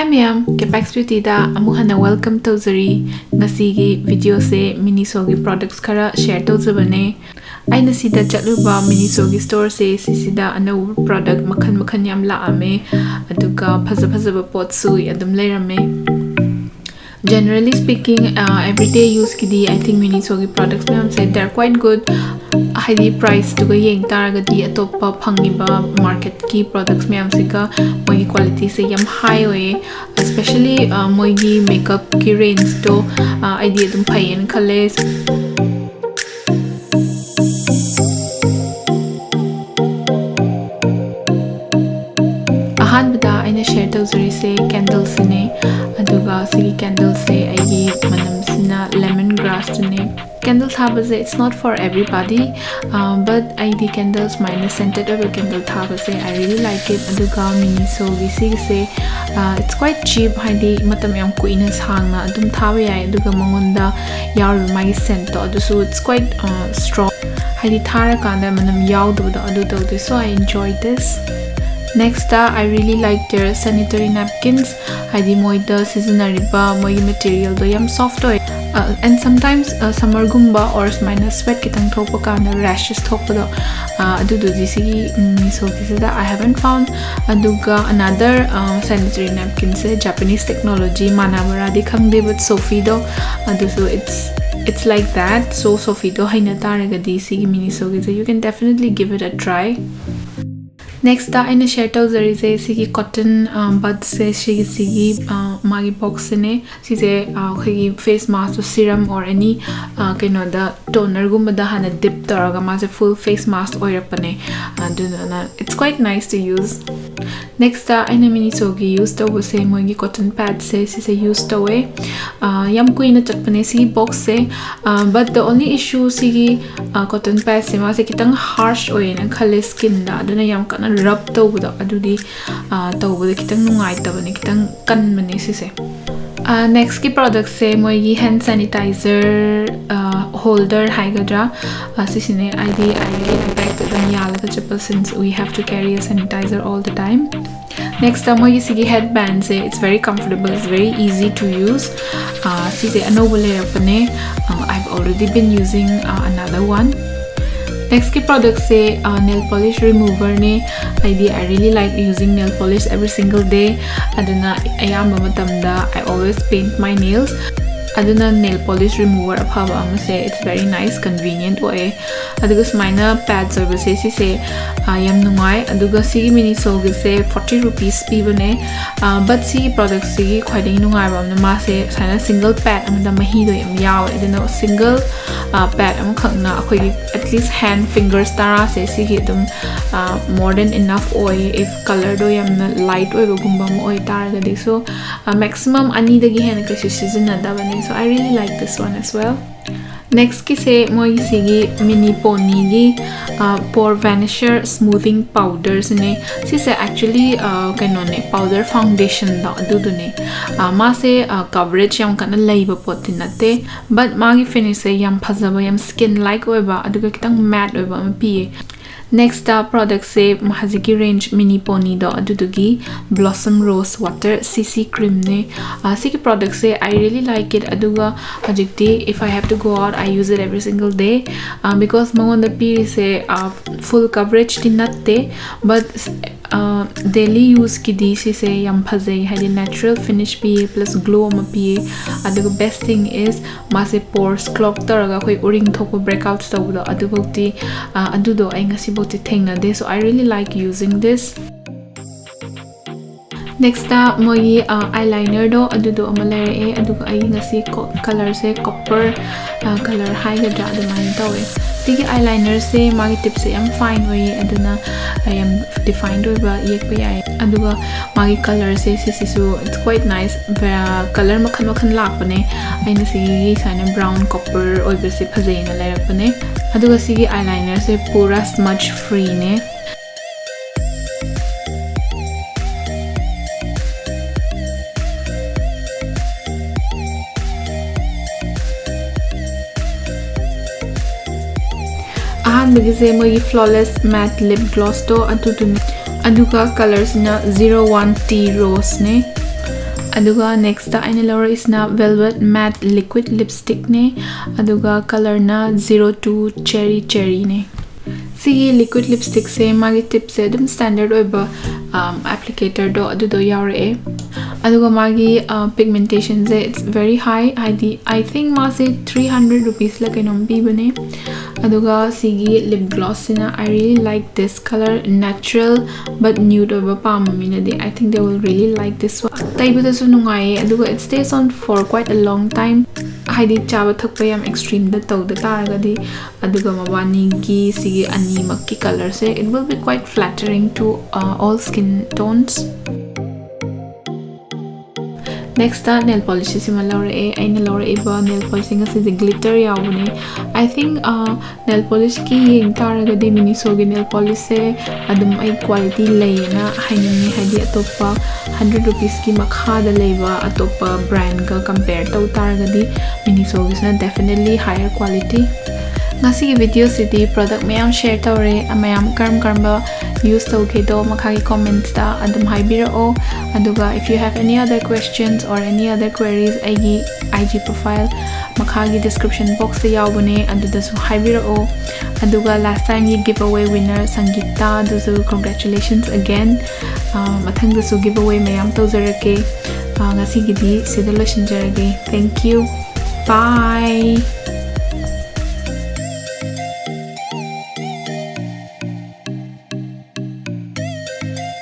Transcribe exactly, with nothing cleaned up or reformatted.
Hi ꯃꯌꯥꯝ, Capex Beautyꯗ ꯑꯃꯨꯛ ꯍꯟꯅ welcome ꯇꯧꯖꯔꯤ꯫ ꯉꯁꯤꯒꯤ videoꯁꯦ Minisoꯒꯤ products ꯈꯔ share ꯇꯧꯖꯕꯅꯦ꯫ ꯑꯩꯅ ꯁꯤꯗ ꯆꯠꯂꯨꯕ Minisoꯒꯤ storeꯁꯦ ꯁꯤꯁꯤꯗ ꯑꯅꯧꯕ product ꯃꯈꯜ ꯃꯈꯜ ꯌꯥꯝ ꯂꯥꯛꯑꯝꯃꯦ, ꯑꯗꯨꯒ ꯐꯖ ꯐꯖꯕ ꯄꯣꯠꯁꯨ ꯑꯗꯨꯝ ꯂꯩꯔꯝꯃꯦ꯫ Generally speaking, uh, everyday useꯀꯤꯗꯤ I think Minisoꯒꯤ products ꯃꯌꯥꯝꯁꯦ they're quite good. ꯍꯥꯏꯗꯤ priceꯇꯨꯒ ꯌꯦꯡ ꯇꯥꯔꯒꯗꯤ ꯑꯇꯣꯞꯄ ꯐꯪꯉꯤꯕ marketꯀꯤ products ꯃꯌꯥꯝꯁꯤꯒ ꯃꯣꯏꯒꯤ qualityꯁꯦ ꯌꯥꯝ high ꯑꯣꯏꯌꯦ꯫ Especially, uh, ꯃꯣꯏꯒꯤ makeupꯀꯤ rangeꯗꯣ, uh, ꯑꯩꯗꯤ ꯑꯗꯨꯝ ꯐꯩꯌꯦꯅ ꯈꯜꯂꯦ꯫ ꯑꯍꯥꯟꯕꯗ ꯑꯩꯅ share ꯇꯧꯖꯔꯤꯁꯦ candlesꯁꯤꯅꯦ꯫ ꯑꯗꯨꯒ ꯁꯤꯒꯤ candlesꯁꯦ ꯑꯩꯒꯤ ꯃꯅꯝꯁꯤꯅ lemon grassꯇꯨꯅꯦ꯫ Candle ꯊꯥꯕꯁꯦ, it's not for everybody, uh, but ꯑꯩꯗꯤ candle ꯁꯨꯃꯥꯏꯅ scented ꯑꯣꯏꯕ candle ꯊꯥꯕꯁꯦ I really like it. ꯑꯗꯨꯒ Minisoꯒꯤ ꯁꯤꯒꯤꯁꯦ, uh, it's quite cheap, ꯍꯥꯏꯗꯤ ꯃꯇꯝ ꯌꯥꯝ ꯀꯨꯏꯅ ꯁꯥꯡꯅ ꯑꯗꯨꯝ ꯊꯥꯕ ꯌꯥꯏ꯫ ꯑꯗꯨꯒ ꯃꯉꯣꯟꯗ ꯌꯥꯎꯔꯤꯕ ꯃꯥꯒꯤ scentꯇꯣ ꯑꯗꯨꯁꯨ it's quite, uh, strong, ꯍꯥꯏꯗꯤ ꯊꯥꯔꯀꯥꯟꯗ ꯃꯅꯝ ꯌꯥꯎꯗꯕꯗꯣ ꯑꯗꯨ ꯇꯧꯗꯦ꯫ So I enjoy this. Nextꯇ I really like their sanitary napkins. ꯍꯥꯏꯗꯤ ꯃꯣꯏꯗ ꯁꯤꯖꯤꯟꯅꯔꯤꯕ ꯃꯣꯏꯒꯤ materialꯗꯣ ꯌꯥꯝ soft ꯑꯣꯏ꯫ Uh, and sometimes, uh, summerꯒꯨꯝꯕ or ꯁꯨꯃꯥꯏꯅ sweat ꯈꯤꯇꯪ ꯊꯣꯛꯄ ꯀꯥꯟꯗ rashes ꯊꯣꯛꯄꯗꯣ, uh, ꯑꯗꯨꯗꯨꯗꯤ ꯁꯤꯒꯤ, ꯎꯝ, Minisoꯒꯤꯁꯤꯗ I haven't found. ꯑꯗꯨꯒ another, uh, sanitary napkinꯁꯦ Japanese technology ꯃꯥꯟꯅꯕ꯭ꯔꯥꯗꯤ ꯈꯪꯗꯦ, but Soffiꯗꯣ ꯑꯗꯨꯁꯨ it's, it's like that. So Soffiꯗꯣ ꯍꯩꯅ ꯇꯥꯔꯒꯗꯤ ꯁꯤꯒꯤ Minisoꯒꯤꯁꯦ you can definitely give it a try. Nextꯇ ꯑꯩꯅ share ꯇꯧꯖꯔꯤꯁꯦ ꯁꯤꯒꯤ cotton, ꯑ, budsꯁꯦ, ꯁꯤꯒꯤ, ꯁꯤꯒꯤ, ꯑ, ꯃꯥꯒꯤ boxꯁꯤꯅꯦ꯫ ꯁꯤꯁꯦ, ꯑ, ꯑꯩꯈꯣꯏꯒꯤ face maskꯇꯣ serum or any, ꯑ, ꯀꯩꯅꯣꯗ tonerꯒꯨꯝꯕꯗ ꯍꯥꯟꯅ dip ꯇꯧꯔꯒ ꯃꯥꯁꯦ full face mask ꯑꯣꯏꯔꯛꯄꯅꯦ꯫ ꯑꯗꯨꯗꯨꯅ it's quite nice to use. Nextꯇ ꯑꯩꯅ Minisoꯒꯤ use ꯇꯧꯕꯁꯦ ꯃꯣꯏꯒꯤ cotton padꯁꯦ ꯁꯤꯁꯦ use ꯇꯧꯋꯦ꯫ ꯑ, ꯌꯥꯝ ꯀꯨꯏꯅ ꯆꯠꯄꯅꯦ ꯁꯤꯒꯤ boxꯁꯦ꯫ ꯑ, but the only issue ꯁꯤꯒꯤ, ꯑ, cotton padꯁꯦ ꯃꯥꯁꯦ ꯈꯤꯇꯪ harsh ꯑꯣꯏꯌꯦꯅ ꯈꯜꯂꯦ skinꯗ꯫ ꯑꯗꯨꯅ ꯌꯥꯝ ꯀꯟꯅ rub ꯇꯧꯕꯗꯣ ꯑꯗꯨꯗꯤ, ꯑ, ꯇꯧꯕꯗ ꯈꯤꯇꯪ ꯅꯨꯡꯉꯥꯏꯇꯕꯅꯦ, ꯈꯤꯇꯪ ꯀꯟꯕꯅꯦ ꯁꯤꯁꯦ꯫ ꯑ, nextꯀꯤ productꯁꯦ ꯃꯣꯏꯒꯤ hand sanitizer, ꯑ, holder ꯍꯥꯏꯒꯗ꯭ꯔꯥ, ꯑ, ꯁꯤꯁꯤꯅꯦ꯫ ꯑꯩꯗꯤ ꯑꯩꯒꯤ bagꯇ ꯑꯗꯨꯝ ꯌꯥꯜꯂꯒ ꯆꯠꯄ, since we have to carry a sanitizer all the time. Next ꯃꯣꯏꯒꯤ ꯁꯤꯒꯤ headband say, it's very comfortable, it's very easy to use. ꯑꯥ, ꯁꯤꯁꯦ ꯑꯅꯧꯕ ꯂꯩꯔꯛꯄꯅꯦ. Um, I've already been using, uh, another one. Next ꯀꯤ product ꯁꯦ, uh, nail polish remover ꯅꯦ. ꯑꯩꯗꯤ I really like using nail polish every single day. ꯑꯗꯨꯅ ꯑꯌꯥꯝꯕ ꯃꯇꯝꯗ I always paint my nails. ꯑꯗꯨꯅ nail polish remover ꯑꯐꯕ ꯑꯃꯁꯦ, it's very nice, convenient ꯑꯣꯏꯌꯦ. ꯑꯗꯨꯒ ꯁꯨꯃꯥꯏꯅ pads ꯑꯣꯏꯕꯁꯦ, ꯁꯤꯁꯦ, ꯑ, ꯌꯥꯝ ꯅꯨꯡꯉꯥꯏ꯫ ꯑꯗꯨꯒ ꯁꯤꯒꯤ Miniso ꯒꯤꯁꯦ forty rupees ꯄꯤꯕꯅꯦ꯫ ꯑ, but ꯁꯤꯒꯤ product ꯁꯤꯒꯤ ꯈ꯭ꯋꯥꯏꯗꯒꯤ ꯅꯨꯡꯉꯥꯏꯕ ꯑꯃꯅ, ꯃꯥꯁꯦ ꯁꯨꯃꯥꯏꯅ single pad ꯑꯃꯗ ꯃꯍꯤꯗꯣ ꯌꯥꯝ ꯌꯥꯎꯋꯦ꯫ ꯑꯗꯨꯅ single, ꯑ, pad ꯑꯃꯈꯛꯅ ꯑꯩꯈꯣꯏꯒꯤ at least hand fingers ꯇꯔꯥꯁꯦ ꯁꯤꯒꯤ ꯑꯗꯨꯝ, ꯑ, more than enough ꯑꯣꯏꯌꯦ, if colour ꯗꯣ ꯌꯥꯝꯅ light ꯑꯣꯏꯕꯒꯨꯝꯕ ꯑꯃ ꯑꯣꯏꯇꯥꯔꯒꯗꯤ꯫ So, ꯑ, maximum ꯑꯅꯤꯗꯒꯤ ꯍꯦꯟꯅ ꯀꯩꯁꯨ ꯁꯤꯖꯤꯟꯅꯗꯕꯅꯦ꯫ So I really like this one as well. Next ꯀꯤꯁꯦ ꯃꯣꯏꯒꯤ ꯁꯤꯒꯤ Mini Pony ꯒꯤ, ꯑ, pore vanisher smoothing powder ꯁꯤꯅꯦ꯫ ꯁꯤꯁꯦ actually, ꯑ, ꯀꯩꯅꯣꯅꯦ, powder foundation ꯗꯣ ꯑꯗꯨꯗꯨꯅꯦ꯫ ꯑ, ꯃꯥꯁꯦ, ꯑ, coverage ꯌꯥꯝ ꯀꯟꯅ ꯂꯩꯕ ꯄꯣꯠꯇꯤ ꯅꯠꯇꯦ, but ꯃꯥꯒꯤ finish ꯁꯦ ꯌꯥꯝ ꯐꯖꯕ, ꯌꯥꯝ skin like ꯑꯣꯏꯕ, ꯑꯗꯨꯒ ꯈꯤꯇꯪ matte ꯑꯣꯏꯕ ꯑꯃ ꯄꯤꯌꯦ꯫ Next product ꯁꯦ ꯍꯧꯖꯤꯛꯀꯤ range Mini Pony ꯗꯣ ꯑꯗꯨꯗꯨꯒꯤ Blossom Rose Water C C cream ꯅꯦ꯫ ꯑ, ꯁꯤꯒꯤ product say I really like it꯫ ꯑꯗꯨꯒ ꯍꯧꯖꯤꯛꯇꯤ if I have to go out, I use it every single day, ꯑ, because ꯃꯉꯣꯟꯗ ꯄꯤꯔꯤꯁꯦ, ꯑ, full coverage ꯇꯤ ꯅꯠꯇꯦ, but, ꯑ, daily use ꯀꯤꯗꯤ ꯁꯤꯁꯦ ꯌꯥꯝ ꯐꯖꯩ, ꯍꯥꯏꯗꯤ natural finish ꯄꯤꯌꯦ, plus glow ꯑꯃ ꯄꯤꯌꯦ꯫ ꯑꯗꯨꯒ best thing is ꯃꯥꯁꯦ pores clog ꯇꯧꯔꯒ ꯑꯩꯈꯣꯏ ꯎꯔꯤꯡ ꯊꯣꯛꯄ, breakouts ꯇꯧꯕꯗꯣ, ꯑꯗꯨꯐꯧꯗꯤ, ꯑ, ꯑꯗꯨꯗꯣ ꯑꯩ ꯉꯁꯤꯐꯥꯎꯗꯤ ꯊꯦꯡꯅꯗꯦ꯫ So I really like using this. Next ꯃꯣꯏꯒꯤ, ꯑ, eyeliner ꯗꯣ ꯑꯗꯨꯗꯣ ꯑꯃ ꯂꯩꯔꯛꯑꯦ, ꯑꯗꯨꯒ ꯑꯩ ꯉꯁꯤ ꯀꯣ-, colour ꯁꯦ copper, ꯑ, colour ꯍꯥꯏꯒꯗ꯭ꯔꯥ, ꯑꯗꯨꯃꯥꯏꯅ ꯇꯧꯋꯦ꯫ ꯁꯤꯒꯤ eyeliner ꯁꯦ ꯃꯥꯒꯤ tip ꯁꯦ ꯌꯥꯝ fine ꯑꯣꯏꯌꯦ, ꯑꯗꯨꯅ, ꯑ, ꯌꯥꯝ defined ꯑꯣꯏꯕ ꯌꯦꯛꯄ ꯌꯥꯏ꯫ ꯑꯗꯨꯒ ꯃꯥꯒꯤ colour say ꯁꯤꯁꯤꯁꯨ it's quite nice꯫ ꯚꯦ-, colour ꯃꯈꯜ ꯃꯈꯜ ꯂꯥꯛꯄꯅꯦ꯫ ꯑꯩꯅ ꯁꯤꯒꯤ ꯁꯨꯃꯥꯏꯅ brown copper ꯑꯣꯏꯕꯁꯦ ꯐꯖꯩꯅ ꯂꯩꯔꯛꯄꯅꯦ꯫ ꯑꯗꯨꯒ ꯁꯤꯒꯤ eyeliner ꯁꯦ ꯄꯨꯔꯥ smudge free ꯅꯦ꯫ ꯑꯍꯥꯟꯕꯒꯤꯁꯦ ꯃꯣꯏꯒꯤ Flawless Matte Lip Gloss ꯇꯣ ꯑꯗꯨꯗꯨꯅꯦ꯫ ꯑꯗꯨꯒ ꯀꯂꯔꯁꯤꯅ ꯖꯤꯔꯣ ꯋꯥꯟ ꯇꯤ ꯔꯣꯁꯅꯦ꯫ ꯑꯗꯨꯒ ꯅꯦꯛꯁꯇ ꯑꯩꯅ ꯂꯧꯔꯛꯏꯁꯤꯅ ꯚꯦꯜꯚꯦꯠ ꯃꯦꯠ ꯂꯤꯀ꯭ꯋꯤꯠ ꯂꯤꯞꯁꯇꯤꯛꯅꯦ꯫ ꯑꯗꯨꯒ ꯀꯂꯔꯅ ꯖꯤꯔꯣ ꯇꯨ ꯆꯦꯔꯤ ꯆꯦꯔꯤꯅꯦ꯫ ꯁꯤꯒꯤ ꯂꯤꯀ꯭ꯋꯤꯠ ꯂꯤꯞꯁꯇꯤꯛꯁꯦ ꯃꯥꯒꯤ ꯇꯤꯞꯁꯦ ꯑꯗꯨꯝ ꯁ꯭ꯇꯦꯟꯗꯔꯠ ꯑꯣꯏꯕ ꯑꯦꯄ꯭ꯂꯤꯀꯦꯇꯔꯗꯣ ꯑꯗꯨꯗꯣ ꯌꯥꯎꯔꯛꯑꯦ꯫ ꯑꯗꯨꯒ ꯃꯥꯒꯤ ꯄꯤꯒꯃꯦꯟꯇꯦꯁꯟꯁꯦ it's very high, ꯍꯥꯏꯗꯤ I think ꯃꯥꯁꯦ ꯊ꯭ꯔꯤ ꯍꯟꯗ꯭ꯔꯦꯠ ꯔꯨꯄꯤꯁꯂ ꯀꯩꯅꯣꯝ ꯄꯤꯕꯅꯦ꯫ ꯑꯗꯨꯒ ꯁꯤꯒꯤ ꯂꯤꯞ ꯒ꯭ꯂꯣꯁꯁꯤꯅ I really like this color, natural but nude ꯑꯣꯏꯕ ꯄꯥꯝꯕ ꯃꯤꯅꯗꯤ I think they will really like this one. ꯇꯩꯕꯗꯁꯨ ꯅꯨꯡꯉꯥꯏꯌꯦ, ꯑꯗꯨꯒ it stays on for quite a long time. ꯍꯥꯏꯗꯤ ꯆꯥꯕ ꯊꯛꯄ ꯌꯥꯝ ꯑꯦꯛꯁꯇ꯭ꯔꯤꯝꯗ ꯇꯧꯗ ꯇꯥꯔꯒꯗꯤ, ꯑꯗꯨꯒ ꯃꯕꯥꯅꯤꯒꯤ ꯁꯤꯒꯤ ꯑꯅꯤꯃꯛꯀꯤ ꯀꯂꯔꯁꯦ it will be quite flattering to all skin tones. Next nail ꯄꯣꯂꯤꯁꯁꯤꯃ ꯂꯧꯔꯛꯑꯦ꯫ ꯑꯩꯅ ꯂꯧꯔꯛꯏꯕ ꯅꯦꯜ ꯄꯣꯂꯤꯁꯁꯤꯡ ꯑꯁꯤꯁꯦ ꯒ꯭ꯂꯤꯇꯔ ꯌꯥꯎꯕꯅꯦ꯫ I think ꯅꯦꯜ ꯄꯣꯂꯤꯁꯀꯤ ꯌꯦꯡ ꯇꯥꯔꯒꯗꯤ ꯃꯤꯅꯤꯁꯣꯒꯤ ꯅꯦꯜ ꯄꯣꯂꯤꯁꯁꯦ ꯑꯗꯨꯝ ꯑꯩ ꯀ꯭ꯋꯥꯂꯤꯇꯤ ꯂꯩꯌꯦꯅ ꯍꯥꯏꯅꯤꯡꯉꯤ, ꯍꯥꯏꯗꯤ ꯑꯇꯣꯞꯄ ꯍꯟꯗ꯭ꯔꯦꯠ ꯔꯨꯄꯤꯁꯀꯤ ꯃꯈꯥꯗ ꯂꯩꯕ ꯑꯇꯣꯞꯄ ꯕ꯭ꯔꯥꯟꯒ ꯀꯝꯄꯦꯌꯔ ꯇꯧ ꯇꯥꯔꯒꯗꯤ ꯃꯤꯅꯤꯁꯣꯒꯤꯁꯤꯅ definitely higher quality꯫ ꯉꯁꯤꯒꯤ ꯚꯤꯗꯤꯑꯣꯁꯤꯗꯤ ꯄ꯭ꯔꯣꯗꯛ ꯃꯌꯥꯝ ꯁꯦꯌꯔ ꯇꯧꯔꯦ, ꯃꯌꯥꯝ ꯀꯔꯝ ꯀꯔꯝꯕ ꯌꯨꯁ ꯇꯧꯒꯦꯗꯣ ꯃꯈꯥꯒꯤ ꯀꯣꯃꯦꯟꯠꯁꯇ ꯑꯗꯨꯝ ꯍꯥꯏꯕꯤꯔꯛꯑꯣ꯫ ꯑꯗꯨꯒ if you have any other questions or any other queries, ꯑꯩꯒꯤ I G profile ꯃꯈꯥꯒꯤ ꯗꯤꯁꯀ꯭ꯔꯤꯞꯁꯟ ꯕꯣꯛꯁꯇ ꯌꯥꯎꯕꯅꯦ, ꯑꯗꯨꯗꯁꯨ ꯍꯥꯏꯕꯤꯔꯛꯑꯣ꯫ ꯑꯗꯨꯒ ꯂꯥꯁ ꯇꯥꯏꯝꯒꯤ ꯒꯤꯐ ꯑꯋꯦ ꯋꯤꯟꯅꯔ ꯁꯪꯒꯤꯇꯥ, ꯑꯗꯨꯁꯨ congratulations again꯫ ꯃꯊꯪꯗꯁꯨ ꯒꯤꯐ ꯑꯋꯦ ꯃꯌꯥꯝ ꯇꯧꯖꯔꯛꯀꯦ꯫ ꯉꯁꯤꯒꯤꯗꯤ ꯁꯤꯗ ꯂꯣꯏꯁꯤꯟꯖꯔꯒꯦ꯫ Thank you. Bye.